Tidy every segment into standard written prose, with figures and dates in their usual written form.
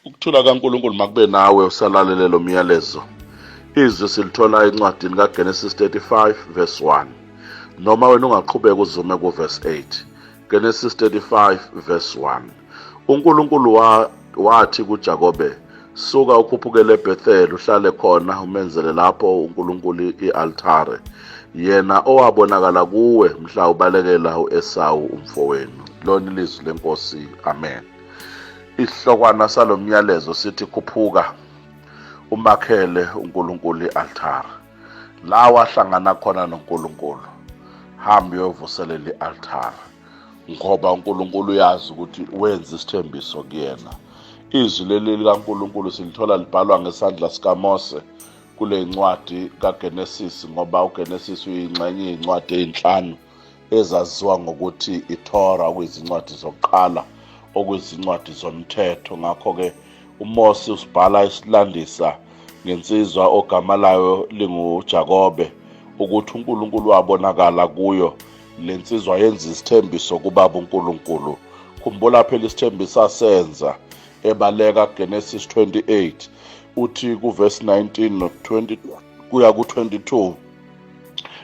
Ukuthula kaNkulunkulu makube nawe usalalele lo myalezo. Izwi silithola encwadini kaGenesis 35 verse 1. Noma wena ungaqhubeka uzume kuverse 8. Genesis 35 verse 1. UNkulunkulu wa, wathi kuJakobe, suka ukhuphukele eBethel uhlale khona umenzele lapho uNkulunkulu ialtare yena owabonakala kuwe mhla ubalekela uEsawu umfowenu. Lona ilizwi lenkosi. Amen. Isihlokwana salomyalezo sithi khuphuka umakhele uNkulunkulu ialtare. La wahlangana khona noNkulunkulu. Hamba uyovuselela ialtare ngoba uNkulunkulu uyazi ukuthi wenza isithembiso kuyena. Izwi leli likaNkulunkulu silithola libhalwa ngesandla sikaMose kule ncwadi kaGenesis ngoba uGenesis uyingxenye yezincwadi ezinhlanu ezaziwa ngokuthi iTorah okuyizincwadi zokuqala okuyizincwadi zomthetho. Ngakho-ke uMose usibhala isilandisa ngensizwa ogama layo linguJakobe ukuthi uNkulunkulu wabonakala kuyo le nsizwa yenza isithembiso kubaba uNkulunkulu. Khumbula phela isithembiso asenza ebaleka Genesis 28 uthi kuverse 19 no 20 kuya ku-22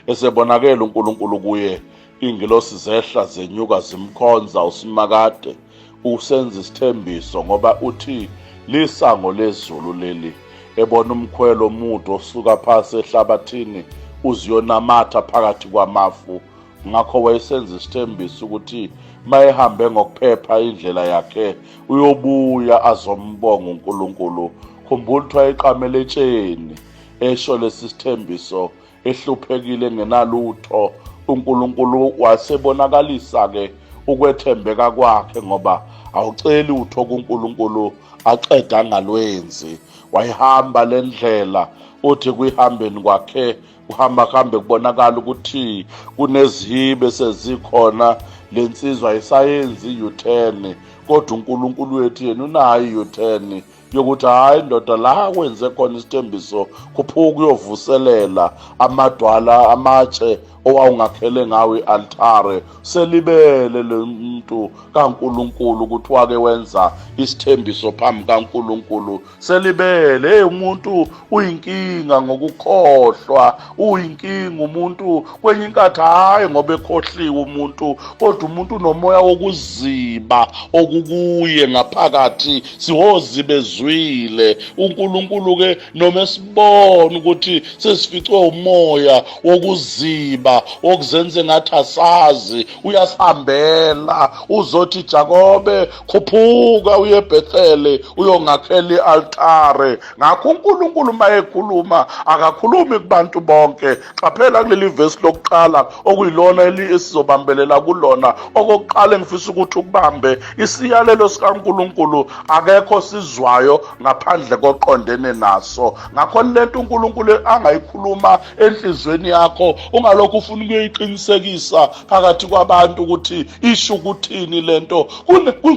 esebonakele uNkulunkulu kuye ingilosi zehla zenyuka zimkhonza usimakade usenza isithembiso ngoba uthi lisango lezulu leli ebona umkhwelo omude osuka phasi ehlabathini uziyonamatha phakathi kwamafu. Ngakho wayesenza isithembiso ukuthi mayehambe ngokuphepha indlela yakhe uyobuya azombonga uNkulunkulu. Khumbula ukuthi wayeqamele etsheni esho lesi sithembiso ehluphekile engenalutho. uNkulunkulu wasebonakalisa ke ukwethembeka kwakhe ngoba awuceli utho kuNkulunkulu aqeda angalwenzi. Wayihamba lendlela uthi kuyihambeni kwakhe kuhamba kuhambe kubonakala ukuthi kunezihibe sezikhona lensizwa isayenzi i-U-turn kodwa uNkulunkulu wethu yena unayo i-U-turn yokuthi hhayi ndoda la wenze khona isithembiso khuphuka uyovuselela amadwala amatshe owawungakhele ngawo i-altare. Selibele lo muntu kaNkulunkulu ukuthi wake wenza isithembiso phambi kaNkulunkulu. Selibele hey umuntu uyinkinga ngokukhohlwa, uyinkinga umuntu kwenye inkathi hhayi ngoba ekhohliwe umuntu kodwa umuntu unomoya wokuziba okukuye ngaphakathi siwozibezwile. uNkulunkulu ke noma esibona ukuthi sesificwe umoya wokuziba wokuzenze ngathi asazi uyasihambela uzothi Jakobe khuphuka uye eBethele uyongakhela ialtare. Ngakho uNkulunkulu mayekhuluma akakhulumi kubantu bonke. Qaphela kuleli verse lokuqala okuyilona esizobambelela kulona. Okokuqala engifisa ukuthi ukubambe isiyalelo sikaNkulunkulu akekho sizwayo ngaphandle koqondene naso. Ngakho lento uNkulunkulu angayikhuluma enhlizweni yakho ungalokhu ufuna ukuyiqinisekisa phakathi kwabantu ukuthi isho ukuthini lento.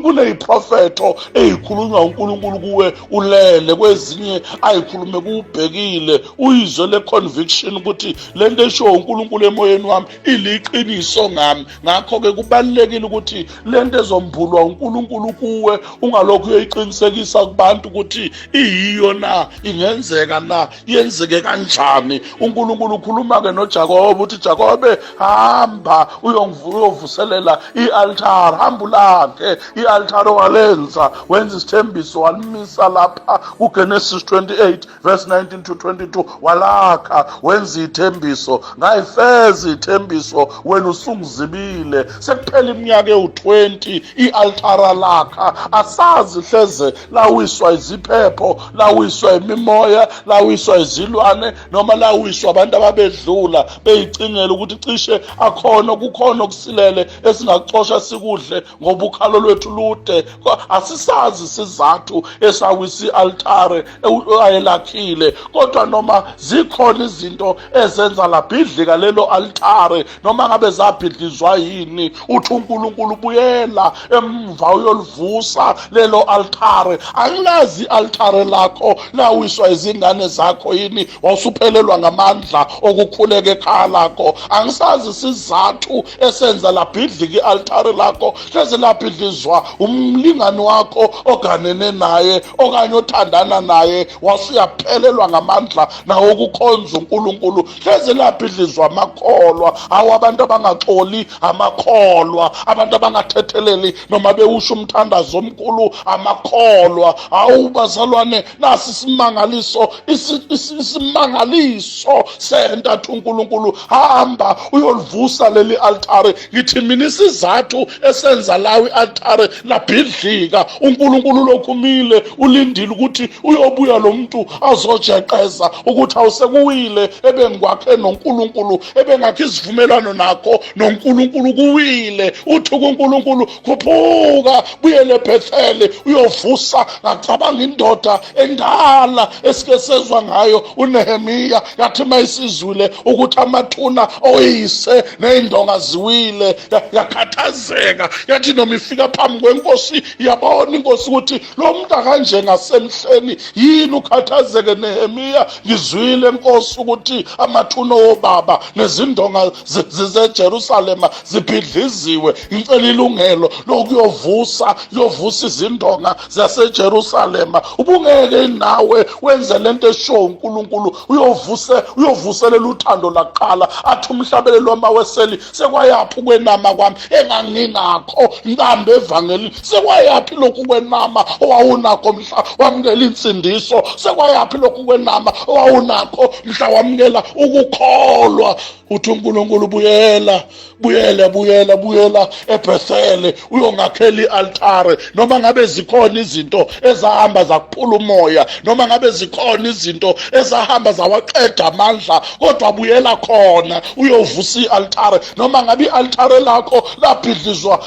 Kuneyiprofetho eyikhulunywa uNkulunkulu kuwe ulele, kwezinye ayikhulume kuwubhekile uyizwe le conviction ukuthi lento eshiwo uNkulunkulu emoyeni wami iliqiniso ngami. Ngakho-ke kubalulekile ukuthi lento ezombulwa uNkulunkulu kuwe ungalokhu uyoyiqinisekisa kubantu ukuthi iyiyo na, ingenzeka na, yenzeke kanjani. uNkulunkulu ukhuluma-ke noJakobe uthi Jakobe hamba uyovuselela i-altare, hamba ulakhe i-altare owalenza wenza isithembiso walimisa lapha kuGenesis 28 verse 19 to 22 walakha wenza ithembiso ngayifeza ithembiso wena usungizibile sekuphela iminyaka ewu-20 i-altara lakha asazi hleze lawiswa iziphepho lawiswa imimoya lawiswa izilwane noma lawiswa abantu ababedlula beyicingela ukuthi cishe akhona kukhona okusilele esingakucosha sikudle ngoba ukhalo lwethu lude. Asisazi isizathu esawisa i-altare ayelakhile kodwa noma zikhona izinto ezenza labhidlika lelo altare noma ngabe zabhidlizwa yini uthi uNkulunkulu buyela emva uyolivusa lelo altare. Angilazi i-altare lakho lawiswa izingane zakho yini, wawusuphelelwa ngamandla okukhuleka ekhaya lakho. lakho. Angisazi isizathu esenza labhidlika i-altare lakho, hleze labhidlizwa umlingani wakho oganene naye okanye othandana naye, wasuyaphelelwa ngamandla nawokukhonza uNkulunkulu. Hleze labhidlizwa amakholwa. Hawu, abantu abangaxoli amakholwa, abantu abangathetheleli noma bewusho umthandazo omkhulu amakholwa. Hawu bazalwane, nasi isimangaliso, isimangaliso sentathu uNkulunkulu, hamba uyolivusa leli altare. Ngithi mina isizathu esenza lawo i-altare labhidlika, uNkulunkulu lokhumile ulindile ukuthi uyobuya lo muntu azojeqeza ukuthi awusekuwile ebengikwakhe noNkulunkulu, ebengakho isivumelwano nakho noNkulunkulu kuwile. Uthi kuNkulunkulu, khuphuka buyele eBethele uyovusa. Ngacabanga indoda endala esike sezwa ngayo uNehemiya, yathi mayisizwile ukuthi amathuna oyise ney'ndonga ziwile, yakhathazeka. Yathi noma ifika phambi kwenkosi, yabona inkosi ukuthi lo muntu akanje ngasemhleni. Yini ukhathazeke Nehemiya? Ngizwile nkosi ukuthi amathuna obaba nezindonga zeJerusalema zibhidliziwe, ngicela ilungelo lokuyovusa yovusa izindonga zaseJerusalema. Ubungeke nawe wenze lento esho uNkulunkulu, uyovuse uyovuselela uthando laqala. Athi umhlabelelo wamaweseli, sekwayaphi ukwenama kwami enganginakho nkambe evangelini? Sekwayaphi lokhu kwenama owawunakho mhla wamukela insindiso? Sekwayaphi lokhu kwenama owawunakho mhla wamukela ukukholwa? Uthi uNkulunkulu, buyela, buyela, buyela, buyela eBethele uyongakhela ialtare. Noma ngabe zikhona izinto ezahamba zakuphula umoya, noma ngabe zikhona izinto ezahamba zawaqeda amandla, kodwa buyela khona uyovusa ialtare. Noma ngabe ialtare lakho labhidlizwa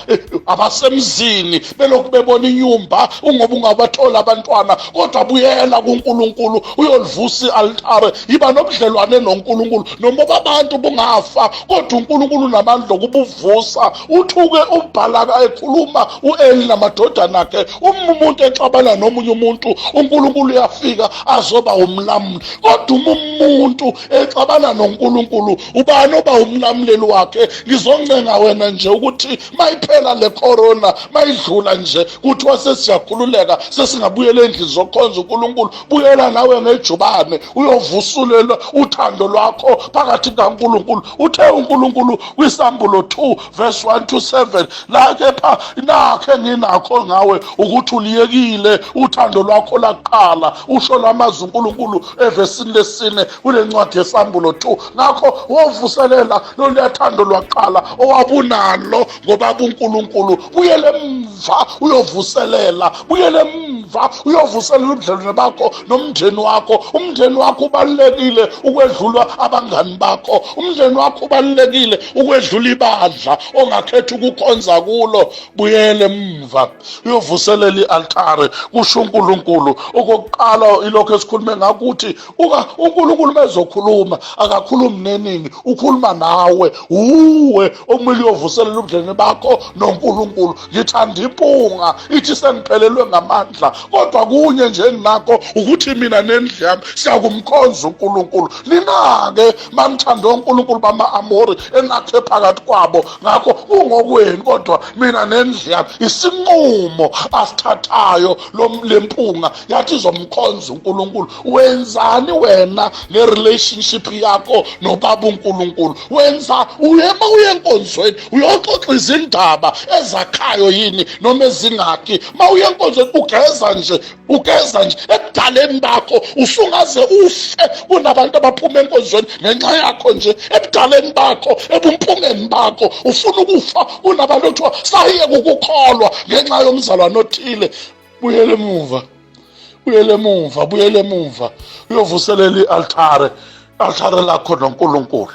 abasemzini belokhu bebona inyumba ungoba ungabathola abantwana, kodwa buyela kuNkulunkulu uyolivusa ialtare. Yiba nobudlelwane noNkulunkulu, noma abantu bungafa, kodwa uNkulunkulu unamandla okubuvusa. Uthuke uBhalaka ekhuluma uEli namadodana akhe, uma umuntu exabana nomunye umuntu, uNkulunkulu uyafika azoba umlamuli. Kodwa uma umuntu exabana noNkulunkulu, ubani oba umlamuleli wakhe? Ngizoncenga wena nje ukuthi mayiphela le corona, mayidlula nje, kuthiwa sesiyakhululeka, sesingabuyela endlini zokukhonza uNkulunkulu, buyela nawe ngejubane uyovusulelwa uthando lwakho phakathi kukaNkulunkulu. Uthe uNkulunkulu kwiSambulo 2 verse 1 to 7 la, kepha nakhe nginakho ngawe ukuthi uliyekile uthando lwakho laqala. Usho lamazwi uNkulunkulu evesini lesine kule ncwadi yeSambulo 2. Ngakho wovuselela loluya thando lwaqala owabunalo ngobaba uNkulunkulu. Buyele emva uyovuselela, buyele emva uyovuselela ubudlelwane bakho nomndeni wakho. Umndeni wakho ubalulekile ukwedlula abangani bakho, umndeni wakho ubalulekile ukwedlula ibandla ongakhetha ukukhonza kulo. Buyele emva uyovuselela i-altare, kusho uNkulunkulu. Okokuqala ilokho esikhulume ngakho ukuthi uNkulunkulu mezokhuluma akakhulumi neningi, ukhuluma nawe. Uwe okumele uyovuselela ubudlelwane bakho noNkulunkulu. Ngithanda impunga ithi sengiphelelwe ngamandla, kodwa kunye nje enginakho ukuthi mina nendlu yami siyakumkhonza uNkulunkulu. Nina-ke manithanda onkulunkulu bama-Amori enakhe phakathi kwabo, ngakho kungokwenu, kodwa mina nendlu yami. Isinqumo asithathayo lempunga, yathi izomkhonza uNkulunkulu. Wenzani wena nge-relationship yakho nobaba uNkulunkulu? Wenza uyema uye enkonzweni uyoxoxa izindaba ezakhayo yini noma ezingakhi? Ma uye enkonzweni ugeza nje, ugeza nje ebudaleni bakho, usungaze ufe kunabantu abaphuma enkonzweni ngenxa yakho nje. Ebudaleni bakho, ebumphungeni bakho, ufuna ukufa kunabantu okuthiwa sayeke ukukholwa ngenxa yomzalwane othile. Buyela emuva, buyela emuva, buyela emuva uyovuselela i-altare, altare lakho noNkulunkulu.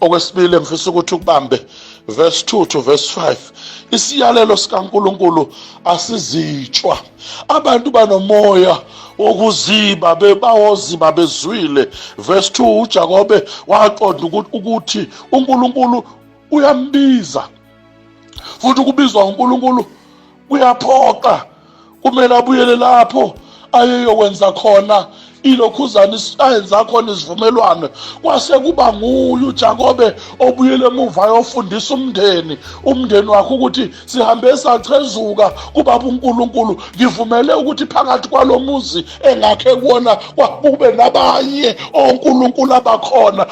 Okwesibili engifisa ukuthi ukubambe, verse 2 to verse 5, isiyalelo sikaNkulunkulu asizitshwa. Abantu banomoya wokuziba, bebawoziba bezwile. Verse 2, uJakobe waqonda ukuthi uNkulunkulu uyambiza, futhi ukubizwa uNkulunkulu kuyaphoqa, kumele abuyele lapho ayeyokwenza khona Ilokhuzana ayenza khona isivumelwano, kwase kuba nguye uJakobe obuyele emuva ayofundisa umndeni wakhe ukuthi sihambe sachezuka kubaba uNkulunkulu. Ngivumele ukuthi phakathi kwalomuzi engakhe kuwona kwakube nabanye onkulunkulu abakhona.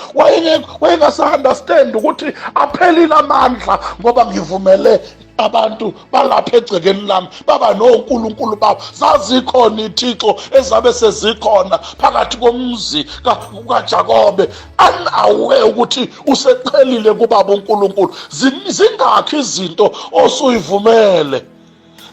Wayengasa-understand ukuthi aphelile amandla, ngoba ngivumele abantu balapha egcekeni lami baba nonkulunkulu babo. Zazikhona ithixo ezabe sezikhona phakathi komzi kaJakobe, unaware ukuthi useqhelile kubaba uNkulunkulu. Zingakhi izinto osuyivumele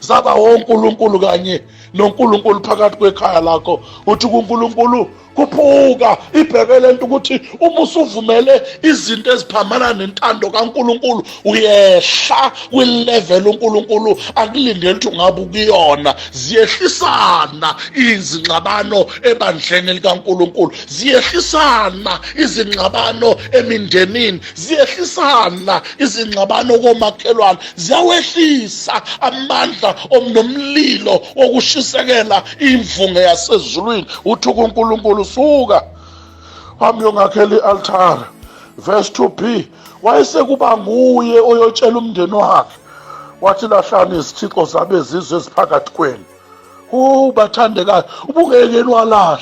zaba wonkulunkulu kanye noNkulunkulu phakathi kwekhaya lakho? Uthi kuNkulunkulu, khuphuka, ibheke lento ukuthi uma usuvumele izinto eziphambana nentando kaNkulunkulu, uyehla kwilevel uNkulunkulu akulindele ukuthi ungabe ukuyona. Ziyehlisana izingxabano ebandleni likaNkulunkulu, ziyehlisana izingxabano emindenini, ziyehlisana izingxabano komakhelwane, ziyawehlisa amandla omnomlilo wokushisekela imvunge yasezulwini. Uthi kuNkulunkulu, suka wami yongakhela i-altare. Verse 2b, wayesekuba nguye oyotshela umndeni wakhe, wathi, lahlani izithixo zabezizwe eziphakathi kwenu. Bathandekayo, ubungeke walahla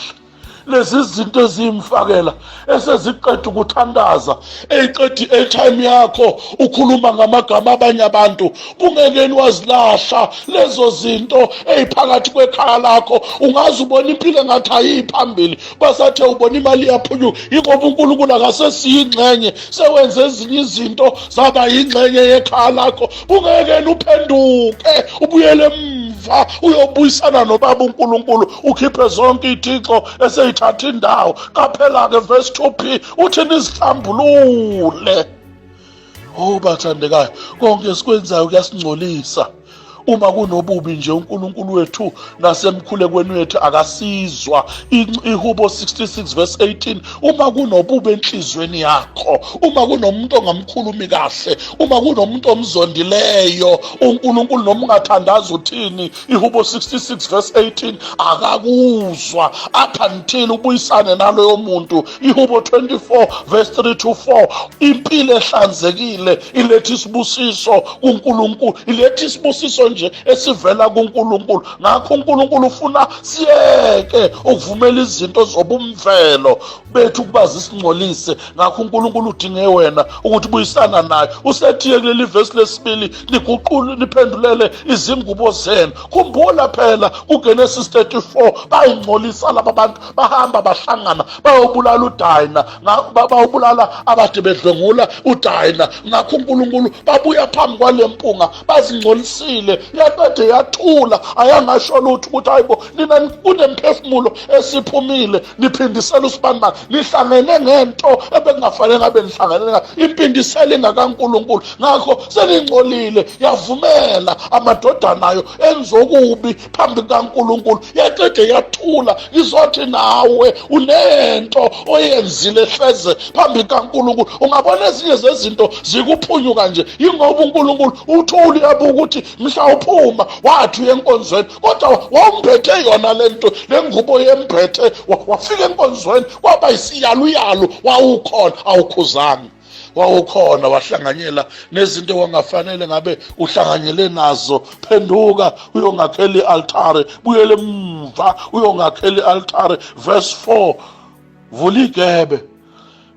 lezi zinto eziyimfakela eseziqeda ukuthandaza, eyiqeda i-airtime yakho ukhuluma ngamagama abanye abantu. Bungekeni wazilahla lezo zinto eyiphakathi kwekhaya lakho? Ungaze ubona impilo engathi ayiphambili, basathe ubona imali iyaphunyuka, yingoba uNkulunkulu akasesiyingxenye, sewenze ezinye izinto zaba yingxenye yekhaya lakho. Bungekeni uphenduke, ubuyele emva, uyobuyisana nobaba uNkulunkulu, ukhiphe zonke ithixo eseyithatha indawo. Qaphela-ke verse 2b, uthi nizihlambulule. Oh bathandekayo, konke esikwenzayo kuyasingcolisa. Uma kunobubi nje, uNkulunkulu wethu nasemkhulekweni wethu akasizwa. Ihubo 66 verse 18, uma kunobubi enhlizweni yakho, uma kunomuntu ongamkhulumi kahle, uma kunomuntu omzondileyo uNkulunkulu, noma ungathandaza uthini, ihubo 66 verse 18, akakuzwa up until ubuyisane naloyo muntu. Ihubo 24 verse 3 to 4, impilo ehlanzekile iletha isibusiso kuNkulunkulu, iletha isibusiso nje esivela kuNkulunkulu. Ngakho uNkulunkulu ufuna siyeke ukuvumela izinto zobumvelo bethu ukuba zisingcolise. Ngakho uNkulunkulu udinge wena ukuthi buyisana naye. Usethiye kuleli vesi lesibili, niguqule, niphendulele izingubo zenu. Khumbula phela kuGenesis 34, bayingcolisa laba bantu, bahamba bahlangana bayobulala uDayina, bayobulala abade bedlwengula uDayina. Ngakho uNkulunkulu, babuya phambi kwale mpunga bazingcolisile, yaqede yathula, ayangasho lutho ukuthi hayibo nina, kunemphefumulo esiphumile, niphindisela usibanibani, nihlangene ngento ebekungafanele ngabe nihlangene ngayo, impindisela ingakaNkulunkulu, ngakho seningcolile. Yavumela amadodana ayo enzokubi phambi kukaNkulunkulu, yaqede yathula. Ngizothi nawe unento oyenzile hleze phambi kukaNkulunkulu. Ungabona ezinye zezinto zikuphunyuka nje, yingoba uNkulunkulu uthule, uyabuka ukuthi mhla uphuma wathi uye enkonzweni, kodwa wawumbethe yona le nto, le ngubo yembethe, wafika enkonzweni kwaba isiyaluyalu, wawukhona, awukhuzanga, wawukhona, wahlanganyela nezinto wangafanele ngabe uhlanganyele nazo. Phenduka uyongakhela i-altare, buyele emva uyongakhela i-altare. Verse 4, vula igebe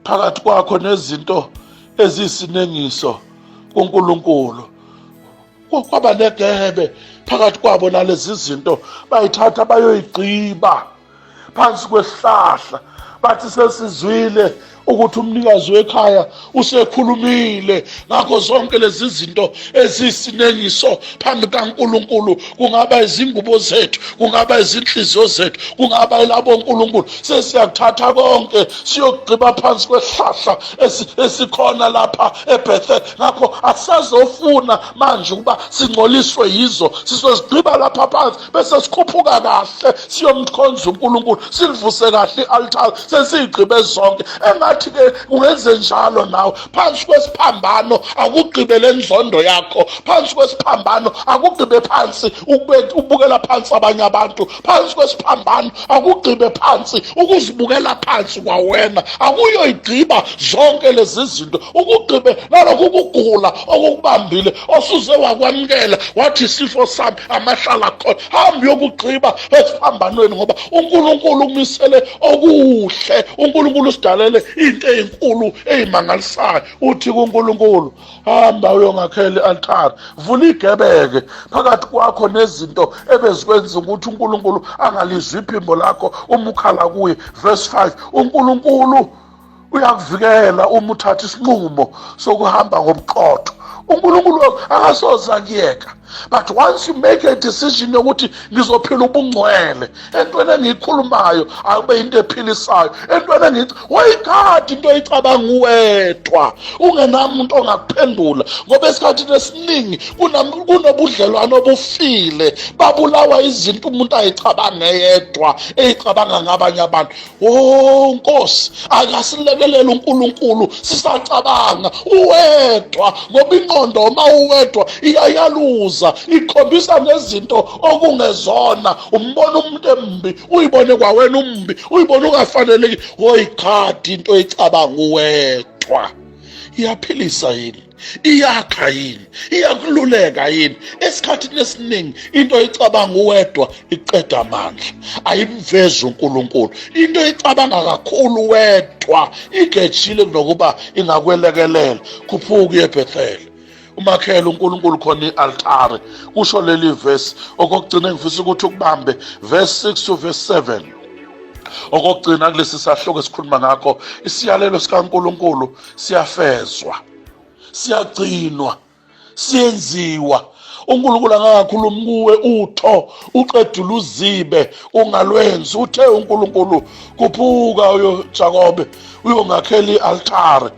phakathi kwakho nezinto eziyisinengiso kuNkulunkulu. Kwaba negebe phakathi kwabo nalezi zinto, bayithatha bayoyigqiba phansi kwesihlahla, bathi sesizwile ukuthi umnikazi wekhaya usekhulumile ngakho zonke lezi zinto eziyisinengiso phambi kaNkulunkulu, kungaba izingubo zethu, kungaba izinhliziyo zethu, kungaba ilabo nkulunkulu, sesiyakuthatha konke siyogqiba phansi kwesihlahla esikhona lapha eBethel. Ngakho asazofuna manje ukuba singcoliswe yizo, sizozigqiba lapha phansi bese sikhuphuka kahle siyomkhonza uNkulunkulu, silivuse kahle i-altare, sesiyigqibe zonke. Engathi Sengathi ke ungenze njalo nawe. Phansi kwesiphambano akugqibe lenzondo yakho. Phansi kwesiphambano akugqibe phansi ukubukela phansi abanye abantu. Phansi kwesiphambano akugqibe phansi ukuzibukela phansi kwawena. Akuyoyigqiba zonke lezi zinto, ukugqibe nalokhu kugula okukubambile osuze wakwamukela wathi isifo sami amahlala khona. Hamba uyokugqiba esiphambanweni, ngoba uNkulunkulu ukumisele okuhle. uNkulunkulu usidalele into ezinkulu ezimangalisayo. Uthi kuNkulunkulu, hamba uyongakhela i-altare, vula igebeke phakathi kwakho nezinto ebezikwenza ukuthi uNkulunkulu angalizwi iphimbo lakho uma ukhala kuye. Verse 5, uNkulunkulu uyakuvikela uma uthatha isinqumo sokuhamba ngobuqotho. uNkulunkulu akasoze akuyeka, but once you make a decision yokuthi ngizophila ubungcwele, entweni engiyikhulumayo akube into ephilisayo, entweni engithi wayikade into oyicabanga uwedwa ungenamuntu ongakuphendula, ngoba esikhathini esiningi kunobudlelwano obufile, babulawa izinto umuntu ayicabanga eyedwa, eyicabanga ngabanye abantu. Oh Nkosi, akasilekelele uNkulunkulu sisacabanga uwedwa, ngoba ingqondo uma uwedwa iyayaluza, ikhombisa nezinto okungezona. Umbona umuntu embi, uyibone kwawena umbi, uyibone ungafaneleki. Hoyikhadi into oyicabanga uwedwa iyaphilisa yini? Iyakha yini? Iyakululeka yini? Esikhathini esiningi into oyicabanga uwedwa iqeda amandla, ayimvezi uNkulunkulu. Into oyicabanga kakhulu wedwa igejile kunokuba ingakwelekelela. Khuphuka uye eBethel, umakhele uNkulunkulu khona i-altare, kusho leli verse. Okokugcina engifisa ukuthi ukubambe, verse 6 to verse 7, okokugcina kulesi sahluko esikhuluma ngakho, isiyalelo sikaNkulunkulu siyafezwa, siyagcinwa, siyenziwa. uNkulunkulu angangakhulumi kuwe utho uqedula uzibe ungalwenzi. Uthe uNkulunkulu, khuphuka uyo Jakobe uyongakhela i-altare.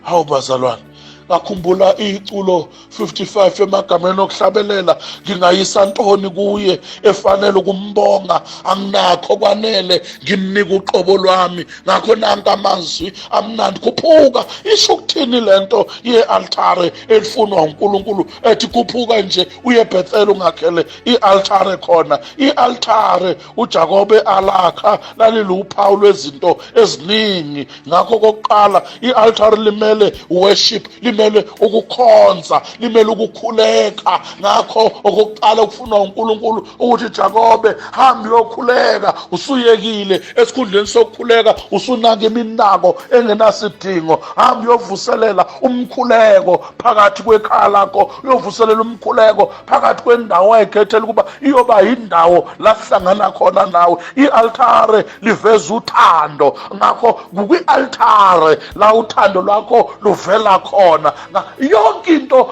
Hawu bazalwane, ngakhumbula iculo 55 emagameni okuhlabelela, ngingayisa ntoni kuye efanele ukumbonga, anginakho kwanele ngimnika uqobo lwami. Ngakho nanka amazwi amnandi, khuphuka. Isho ukuthini lento ye-altare elifunwa uNkulunkulu ethi khuphuka nje uye eBethel ungakhele i-altare khona? I-altare uJakobe alakha laliluwuphawu lwezinto eziningi. Ngakho kokuqala, i-altare limele worship, limele ukukhonza, limele ukukhuleka. Ngakho okokuqala okufunwa uNkulunkulu ukuthi Jakobe, hamba uyokhuleka. Usuyekile, esikhundleni sokukhuleka usunaka iminako engenasidingo. Hamba uyovuselela umkhuleko phakathi kwekhaya lakho, uyovuselela umkhuleko phakathi kwendawo ayikhethela ukuba iyoba yindawo la sihlangana khona nawe. I-altare liveza uthando, ngakho kukwi-altare la uthando lwakho luvela khona. Yonke into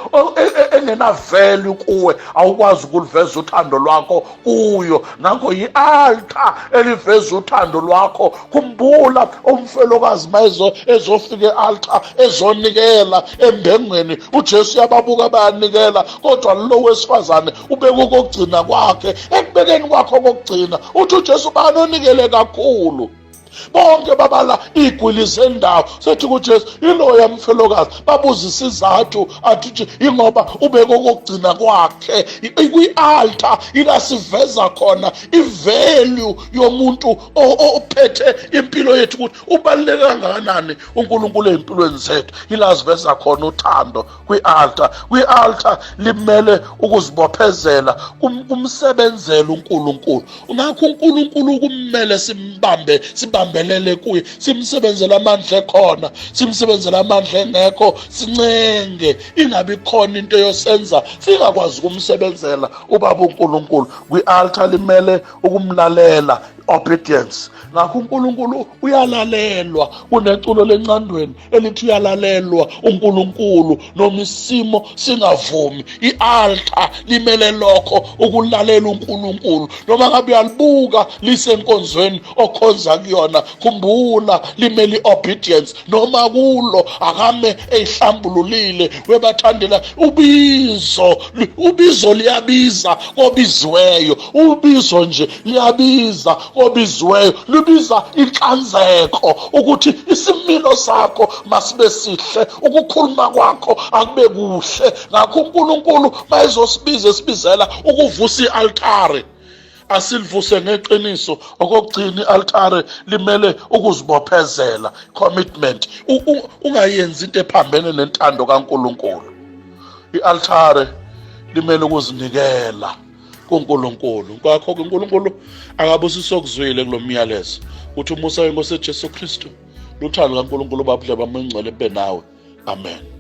engenaveli kuwe awukwazi ukuluveza uthando lwakho kuyo, ngakho yi-altar eliveza uthando lwakho. Khumbula umfelokazi mayezo ezofika e-altar ezonikela embengweni, uJesu uyababuka bayanikela, kodwa lo wesifazane ubeka okokugcina kwakhe. Ekubekeni kwakho okokugcina uthi uJesu, bani onikele kakhulu? Bonke babala igwili zendawo, sethi kuJesu iloya mfelokazi. Babuza isizathu, athi ingoba ubeke okokugcina kwakhe kwi-altar, ilasiveza khona ivalue yomuntu ophethe impilo yethu, ukuthi ubaluleke kangakanani uNkulunkulu ezimpilweni zethu. Ilaziveza khona uthando kwi-altar. Kwi-altar limele ukuzibophezela kumsebenzela uNkulunkulu. Ngakho uNkulunkulu kumele simbambe, sibambelele kuye, simsebenzele amandla ekhona, simsebenzele amandla engekho, sincenge ingabi khona into eyosenza singakwazi ukumsebenzela ubaba uNkulunkulu. Kwi-altar limele ukumlalela, obedience. Ngakho uNkulunkulu uyalalelwa. Kuneculo lencandweni elithi uyalalelwa uNkulunkulu noma isimo singavumi. I-altar limele lokho, ukulalela uNkulunkulu noma ngabe uyalibuka lisenkonzweni okhonza kuyona. Khumbula, limele i-obedience, noma kulo akame eyihlambululile. Webathandela ubizo, ubizo liyabiza kobiziweyo, ubizo nje liyabiza. kobiziweyo, lubiza inhlanzeko, ukuthi isimilo sakho masibe sihle, ukukhuluma kwakho akube kuhle. Ngakho uNkulunkulu mayezosibiza esibizela ukuvusa i-altare, asilivuse ngeqiniso. Okokugcina, i-altare limele ukuzibophezela, commitment. Ungayenzi into ephambene nentando kaNkulunkulu. I-altare limele ukuzinikela kuNkulunkulu. Ngakho-ke uNkulunkulu akabusise okuzwile kulo myalezo, ukuthi umusa wenkosi Jesu Kristu, luthando kaNkulunkulu uBaba, Ubaba Ngcwele, bube nawe. Amen.